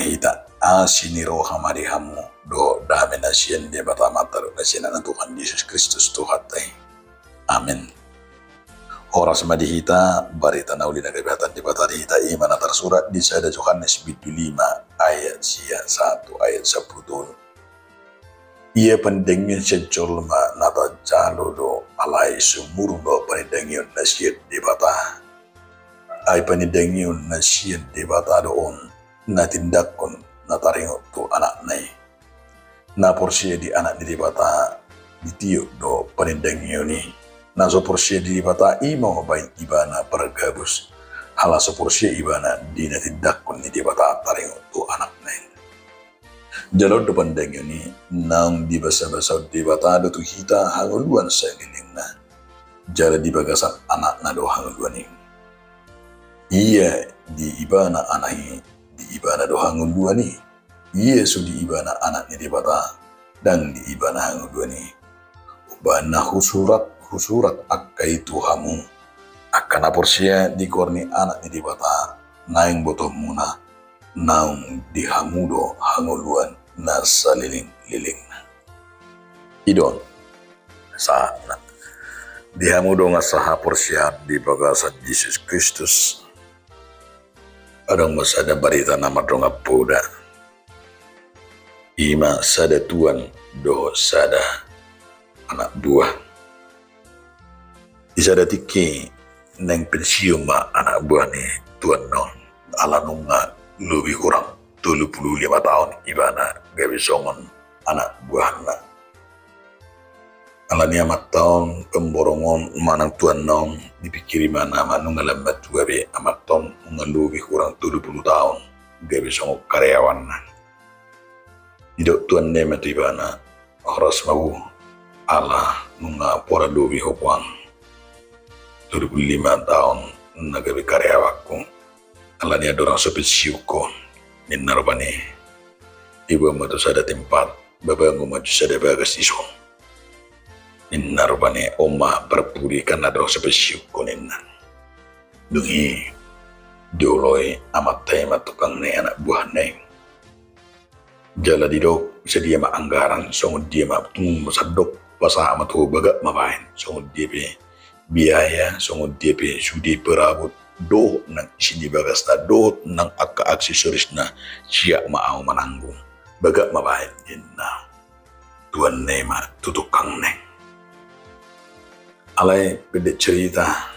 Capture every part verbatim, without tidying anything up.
hita, asi ni roha ma di hamu dohot dame na sian Debata Amanta dohot na sian Anakna Tuhan Jesus Kristus Tuhanta i. Amen. Horas ma di hita, barita na uli na gabe hata ni Debata di hita i ma na tarsurat di sada Johannes bindu lima ayat sia sahat tu ayat sampulu tolu. Ia panindangion sian jolma na tajalo do, alai sumurung do panindangion na sian Debata. Ai panindangion na sian Debata do on, na tindanghon na taringot tu Anakna i. Na porsea di Anak ni Debata ditiop do panindangion i. Na so porsea di Debata i ma umbahen ibana pargabus, ala so porsea ibana di na tindanghon ni Debata taringot tu Anakna i. Jala on do panindangion i, naung dibasabasahon Debata do tu hita hangoluan salelengna. Jala di bagasan Anakna do hangoluan i. Ia di ibana Anak i, di ibana do hangoluan i. Ia so di ibana Anak ni Debata, ndang di ibana hangoluan i. Umbahen na husurat, husurat angka i tu hamu, angka na porsea di goar ni Anak ni Debata, naeng botoonmuna, naung di hamu do hangoluan na salelenglelengna. I do on sahatna. Di hamu dongan sahaporseaon di bagasan Jesus Kristus, adong ma sada barita na mardongan poda. I ma sada tuan dohot sada anak buah. Di sada tingki naeng pensiun ma anak buah ni tuan on, ala nunga lobi hurang tolu pulu lima taon ibana gabe songon anak buahna. Alani amanta on, pemborong on manang tuanna on, dipingkiri ibana ma nunga lam matua be amanta on, nunga lobi hurang tolu pulu taon gabe songon karyawanna. Didok tuanna i ma tu ibana, horas ma boru, ala nunga pola lobi ho puang tolu pulu lima taon na gabe karyawanku. Alani i andorang so pensiun ho, ninna rupani, diboan ma tu sada tempat, babangun ma tu sada bagas dison, ninna rupani, on ma parpudi kan andorang so pensiun ho, ninna. Dung i dioloi amanta i ma tukang ni anak buahna i. Jala didok, sadia ma anggaran, songon dia ma tung sandok pasahat ma tu ho, bagak ma baen, songon dia pe biaya, songon dia pe sude perabot, dohot nang isi ni bagasna, dohot nang angka aksesorisna, siap ma ahu mananggung. Bagak ma baen, ninna tuanna i ma tu tukangna i. Alai pendek cerita,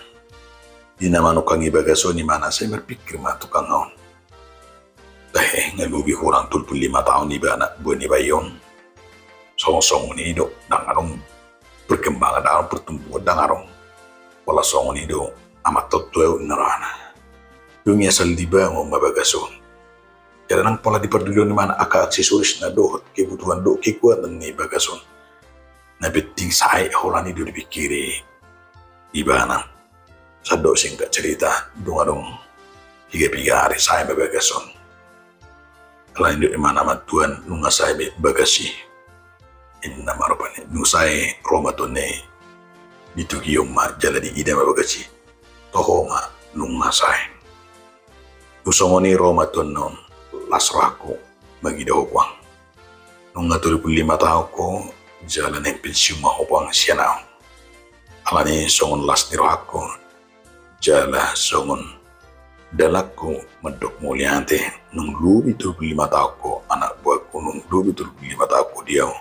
di na manukangi bagas on ibana, sai marpingkir ma tukang on. Tahe, nga lobi hurang tolu pulu lima taon ibana boan ni bayi on. Songon-songon i do, ndang adong perkembangan, ndang adong pertumbuhan, ndang adong. Pola songon i do amanta on tu ahu, ninna rohana. Dung i asal dibangun ma bagas on. Jala ndang pola dipardulihon ibana angka aksesorisna dohot kebutuhan dohot kekuatan ni bagas on. Na penting sae holan i do dipingkiri ibana. Sandok singkat cerita, dung adong piga-piga ari sae ma bagas on. Alani didok ibana ma, tuan, nunga sae be bagas i, ninna ma rupani. Dung sae, ro ma tuanna i, ditogihon ma jala diida ma bagas i. Toho ma, nunga sae. Dung songon i ro ma tuanna on, las rohangku mangida ho puang. Nunga tolu pulu lima taon ho, jala naeng pensiun ma ho puang sian ahu. Alani songon las ni rohangku, jala songon dalanku mandok mauliate, naung lobi tolu pulu lima taon ho anak buahku, naung lobi tolu pulu lima taon ho di ahu.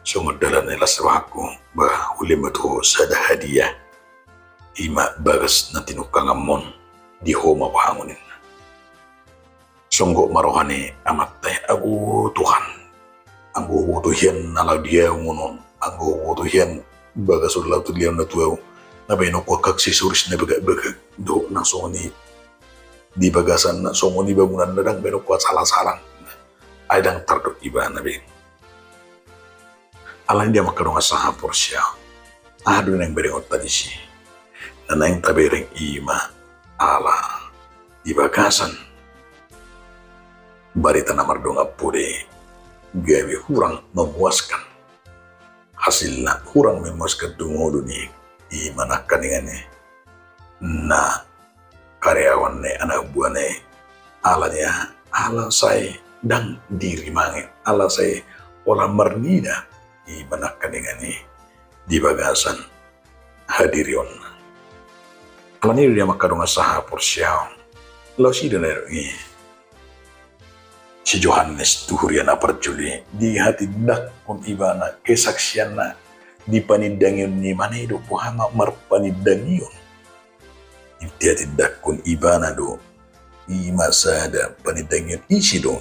Songon dalan ni las rohangku, ba, hulean ma tu ho sada hadiah. I ma bagas na tinungkanganmon, di ho ma boanku, ninna. Songgop ma roha ni amanta i, ago Tuhan, anggo huboto hian na laho di ahu ngolu on, anggo huboto hian bagas on laho tu di ahu na tu ahu, na baenonku angka aksesoris na bagak-bagak, dohot na songon i di bagasan, na songon i bangunan, na ndang baenonku asal-asalan. Ai ndang tardok ibana be. Alani i, angka dongan sahaporseaon, aha do naeng berengonta disi? Na naeng tabereng i ma ala di bagasan barita na mardongan poda i gabe hurang memuaskan. Hasilna hurang memuaskan tu ngolu ni, i ma nangkaningan i, na karyawan ni anak buahna i. Alani aha? Ala sai ndang dirimangi, ala sai pola marnida i manangkaningan i di bagasan hadirionna. Alani i, di na mangkadongan sahaporseaon, laos i do na didok i si Johannes tu huria na parjolo i, dihatindanghon ibana kesaksianna di panindangion ni ibana i do, boha ma marpanindangion. Dihatindanghon ibana do i ma sada panindangion, ise do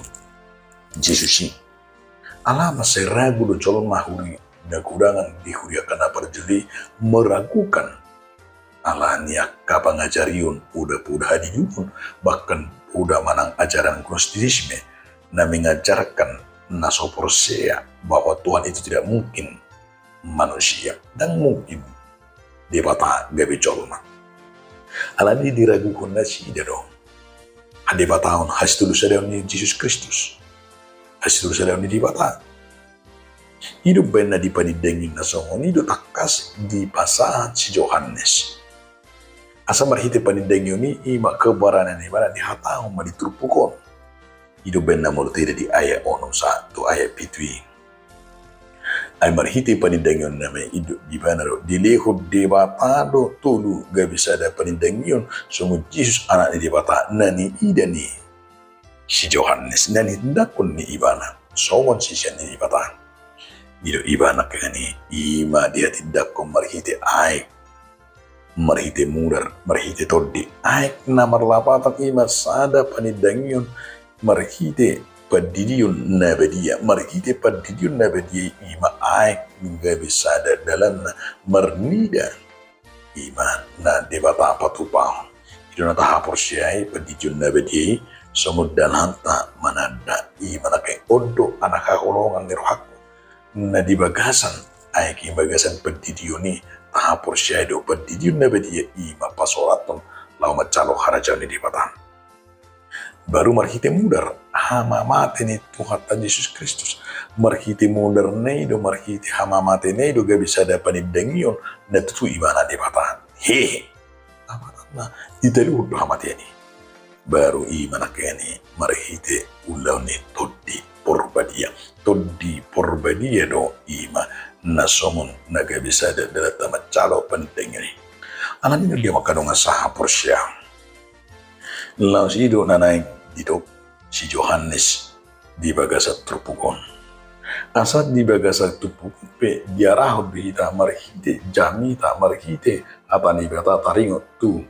Jesus i. Alai mansai ragu do jolma, huria na godang di huria na parjolo i meragukan ala ni angka pangajarion poda-poda hadihuton, bahkan poda manang ajaran Gnostisisme na mengajarkan na so porsea bahwa Tuhan itu tidak mungkin manusia, ndang mungkin Debata gabe jolma. Alani i diraguhon nasida do hadebataon, hasitolusadaon ni Jesus Kristus, hasitolusadaon ni Debata. I do umbaen na di panindangion na songon i do tangkas dipasahat si Johannes. Asa marhite panindangion i, i ma keberanian ibana dihatahon ma di turpuk on. I do umbaen na molo taida di ayat onom sahat tu ayat pitu i. Ai marhite panindangionna ma i, didok ibana do, dilehon Debata do tolu gabe sada panindangion, songon Jesus Anak ni Debata, na niida ni si Johannes, na nihatindanghon ni ibana songon sisean ni Debata. Didok ibana nangkaningan i, i ma dihatindanghon marhite aek, marhite mudar, marhite tondi. Aek na marlapatan i ma sada panindangion marhite pandidion na badia. Marhite pandidion na badia i ma aek gabe sada dalanna marnida i ma na Debata patupahon. I do na tahaporseai, pandidion na badia i songon dalanta mananda i ma nangkin on do anak haholongan ni rohangku. Na di bagasan aek i, bagasan pandidion i, tahaporseai do pandidion na badia i ma pasurathon laho manjalo harajaon ni Debata. Baru marhite mudar, hamamate ni Tuhanta Jesus Kristus. Marhite mudarna i do, marhite hamamatena i do gabe sada panindangion na tutu ibana Debata. Hehe. Hamamatena, ditaluhon do hamatean i. Baru i ma nangkin i marhite ulaon ni Tondi Porbadia. Tondi Porbadia do i ma na songon na gabe sada dalanta manjalo panindangion i. Alani i, di na mangkadongan sahaporseaon, laos i do na naeng didok si Johannes di bagasan turpuk on. Asa di bagasan turpuk on pe diarahon do hita marhite jamita, marhite hata ni Debata taringot tu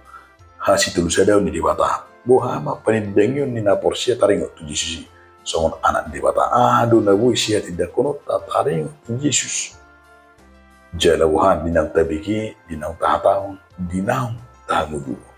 hasitolusadaon ni Debata. Boha ma panindangion ni na porsea taringot tu Jesus i, songon Anak ni Debata. Aha do na boi sihatindanghononta taringot tu Jesus? Jala boha di naung tabege, di naung tahatahon, di naung tahangoluhon?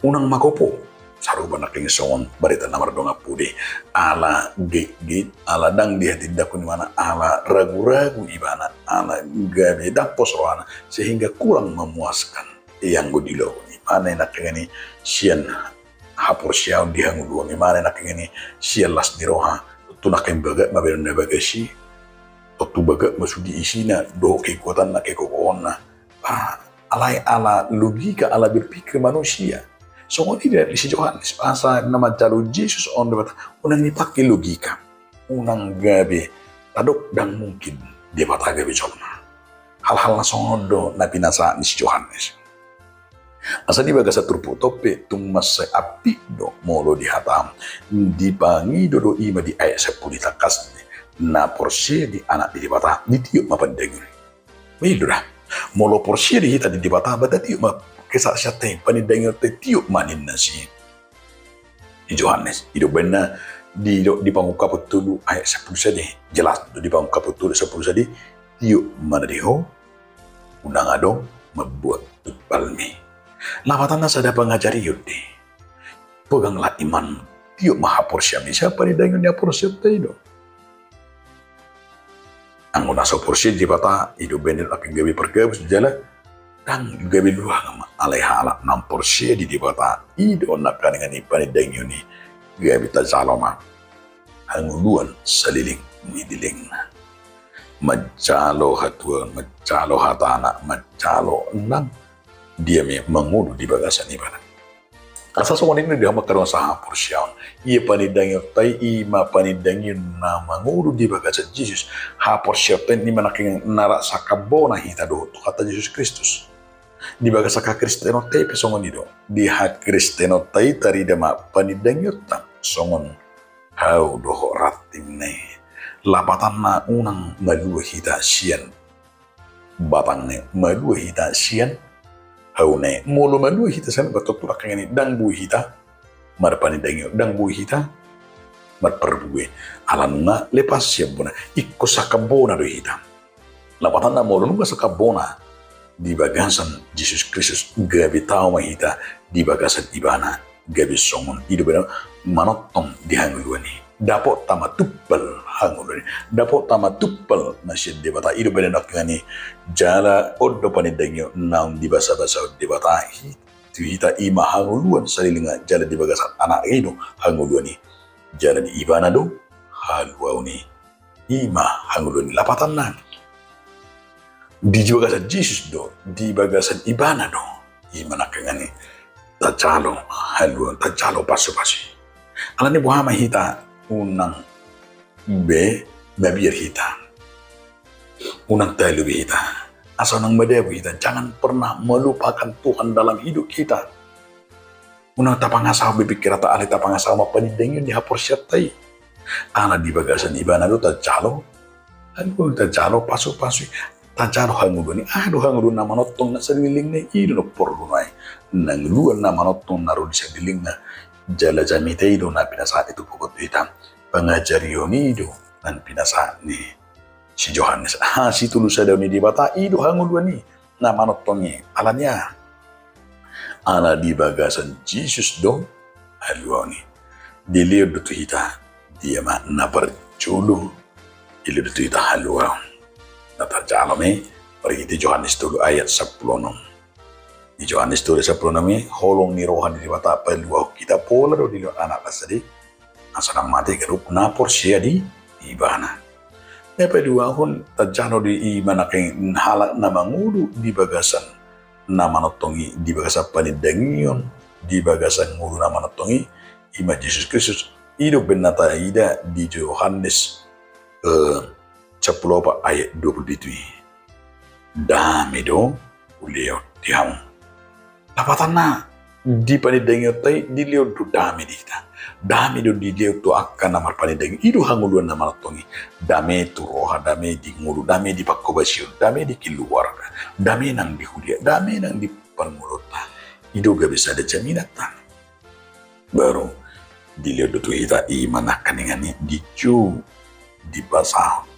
Unang magopo, sarupa nangkin songon barita na mardongan pudi. Ala getget, ala ndang dihatindanghon ibana, ala raguragu ibana, ala gabe dampos rohana, sehingga kurang memuaskan. Ianggo dilobi ibana nangkin i sian haporseaon di hangoluan, ibana nangkin i sian las ni roha. Tontu nangkin bagak ma bahenon na bagas i, tontu bagak ma sude isina dohot kekuatanna, kekokohonna. Ah, alai ala logika, ala berpikir manusia. Songon i do di si Johannes, asa na manjalo Jesus on Debata, unang dipake logika. Unang gabe tadok ndang mungkin Debata gabe jolma. Hal-hal na songon on do na pinasahat ni si Johannes. Asa di bagasan turpuk on pe tung mansai ampit do molo dihatahon, dipangido do i ma di ayat sampulu i tangkas, na porsea di Anak ni Debata ditiop ma panindangion i. Milo da. Molo porsea do hita di Debata, ba tatiop ma kesaksianta i, panindangionta i tiop ma ninna si Johannes. I do umbaen na di, di Pangungkapon tolu ayat sampulu sada i. Jelas do di Pangungkapon tolu sampulu sada i, tiop ma na di ho, unang adong mambuat tumbalmi. Lapatanna sada pangajarion do i. Peganglah imanmu. Tiop ma haporseaonmi, sian panindangion ni haporseaonta i do. Anggo na so porsea di Debata, i do umbaen na gabe pargabus jala ndang gabe luangan ma, alai halak naung porsea di Debata, i do nangkaningan i panindangion i gabe tajalo ma hangoluan saleleng ni lelengna. Manjalo hatuaon, manjalo hatana, manjalo nang dia ma mangolu di bagasan ibana. Asa songon i do di hamu angka dongan sahaporseaon. Ia panindangionta i, i ma panindangion na mangolu di bagasan Jesus. Haporseaonta i, i ma nangkin na rap sangkap bona hita dohot Tuhanta Jesus Kristus. Di bagasan hakristenonta i pe songon i do. Di hakristenonta i tarida ma panindangionta songon hau dohot rantingna i. Lapatanna unang malua hita sian batangna i, malua hita sian hauna i. Molo malua hita sian batangna i, nangkin i ndang boi hita marpanindangion, ndang boi hita marparbue. Ala nunga lepas sian bona, ingkon sangkap bona do hita. Lapatanna molo nunga sangkap bona di bagasan Jesus Kristus, gabe tau ma hita di bagasan Ibana, gabe songon i do bena manongtong di hangoluan i. Dapotta ma tumpal hangoluan i, dapotta ma tumpal na sian Debata, i do bena nangkin i. Jala on do panindangion naung dibasabasahon Debata i tu hita, i ma hangoluan saleleng jala di bagasan Anak i do hangoluan i. Jala di Ibana do haluaon i. I ma hangoluan i. Lapatanna, di bagasan Jesus do, di bagasan Ibana do, i ma nangkin i tajalo haluaon, tajalo pasupasu i. Alani boha ma hita unang be mabiar hita, unang talu be hita, asa unang madabu hita. Jangan pernah melupakan Tuhan dalam hidup kita. Unang tapangasahon be pingkiranta, alai tapangasahon ma panindangion ni haporseaonta i. Ala di bagasan Ibana do tajalo haluaon, tajalo pasupasu i, tajalo hangoluan i. Aha do hangoluan na manongtong na saleleng i? I do na porlu nai, na hangoluan na manongtong na ro di salelengna. Jala jamita i do na pinasahat ni turpuk on tu hita. Pangajarion i do na pinasahat ni si Johannes. Aha, sitolu sada ni Debata, i do hangoluan i na manongtong i. Alani aha? Ala di bagasan Jesus do haluaon i. Dilehon do tu hita, dia ma na parjolo, dilehon do tu hita haluaon. Na tarjalo ma i marhite Johannes tolu ayat sampulu onom. Di Johannes tolu ayat sampulu onom i, holong ni roha ni Debata paluahon hita, pola do dilehon Anakna sandiri, asa unang mate ganup na porsea di Ibana. Na paduahon, tajalo do i ma nangkin halak na mangolu di bagasan na manongtong i, di bagasan panindangion, di bagasan ngolu na manongtong i, i ma Jesus Kristus. I do umbahen na taida di Johannes, eh, sampulu opat ayat dua pulu pitu i. Dame do hulehon di hamu. Lapatanna, di panindangionta i dilehon do dame di hita. Dame do dilehon tu angka na marpanindangi. I do hangoluan na manongtong i. Dame tu roha, dame di ngolu, dame di panghobasion, dame di keluarga, dame nang di huria, dame nang di parngoluonta. I do gabe sada jaminanta. Baru dilehon do tu hita i ma nangkiningan i dijou, dipasahon.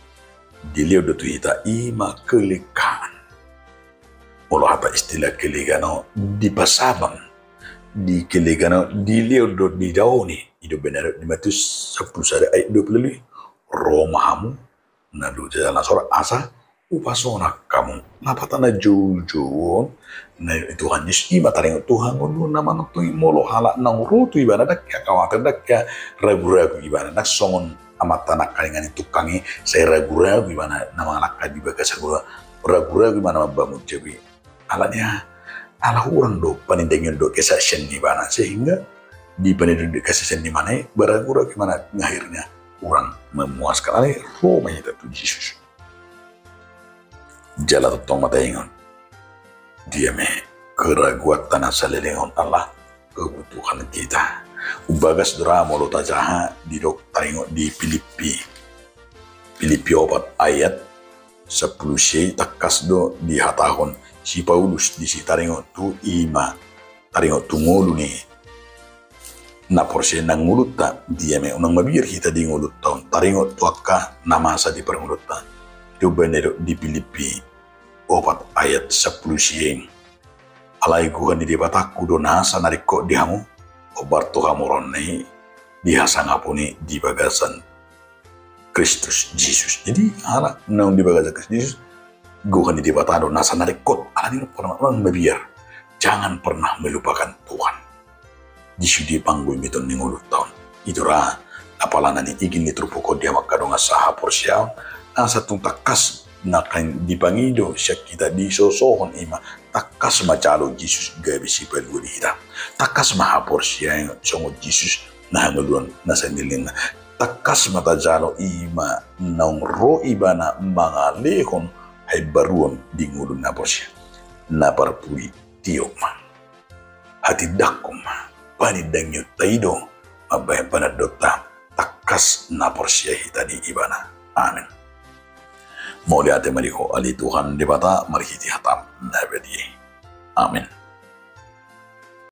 Dilehon do tu hita i ma kelekkaan. Molo hata istilah kelekkaan on, dipasabang. Di kelekkaan on dilehon do, didaoni. I do umbahen na didok di Matius sampulu sada ayat dua pulu ualu i. Ro ma hamu na dua jala na sorat asa hupasonang hamu. Lapatanna joujou on na nidok ni Tuhan Jesus i ma taringot tu hangoluan na manongtong i. Molo halak naung ro tu Ibana ndang hea khawatir, ndang hea raguragu ibana, ndang songon amanta nangkiningan i tungkang i sai raguragu ibana na mangalangka di bagasan hangoluan, raguragu ibana mambangun jabu i. Alani aha? Ala hurang do panindangion dohot kesaksian ni ibana, sehingga di panindangion dohot kesaksian ni ibana i, raguragu ibana, akhirna hurang memuaskan. Alai ro ma hita tu Jesus. Jala tongtong ma taingot, dia ma i keraguanta na saleleng on, Allah kebutuhan kita. Umbagas do ra molo tajaha didok taringot di Pilippi. Pilippi opat ayat sampulu sia i tangkas do dihatahon si Paulus disi taringot tu i ma, taringot tu ngolu ni na porsea nang ngolunta. Dia ma i, unang mabiar hita di ngolunta on, taringot tu angka na masa di parngoluonta. I do umbahen na didok di Pilippi opat ayat sampulu sia i. Alai gohan ni Debatangku do nasa na ringkot di hamu, hombar tu hamu rohana i, di hasangapon i di bagasan Kristus Jesus. Jadi, halak naung di bagasan Kristus Jesus, gohan ni Debata do nasa na ringkot. Alani i, unang pernah, unang mabiar. Jangan pernah melupakan Tuhan di sude panggomgomiton ni ngolunta on. I do ra apala na niigil ni turpuk on di hamu angka dongan sahaporseaon, asa tung tangkas na naeng dipangido sian hita, disosohon, i ma tangkas ma jalo Jesus gabe sipalua di hita. Tangkas ma haporseaon songon Jesus na hangoluan na sandiri na. Tangkas ma tajalo, i ma naung ro ibana mangalehon haimbaruon di ngolu na porsea. Na parpudi, tiop ma, hatindangkon ma, panindangionta i do mambahen panandaonta tangkas na porsea hita di ibana. Amen. Mauliate ma di Ho ale Tuhan Debata, marhite hataM na badia i. Amen.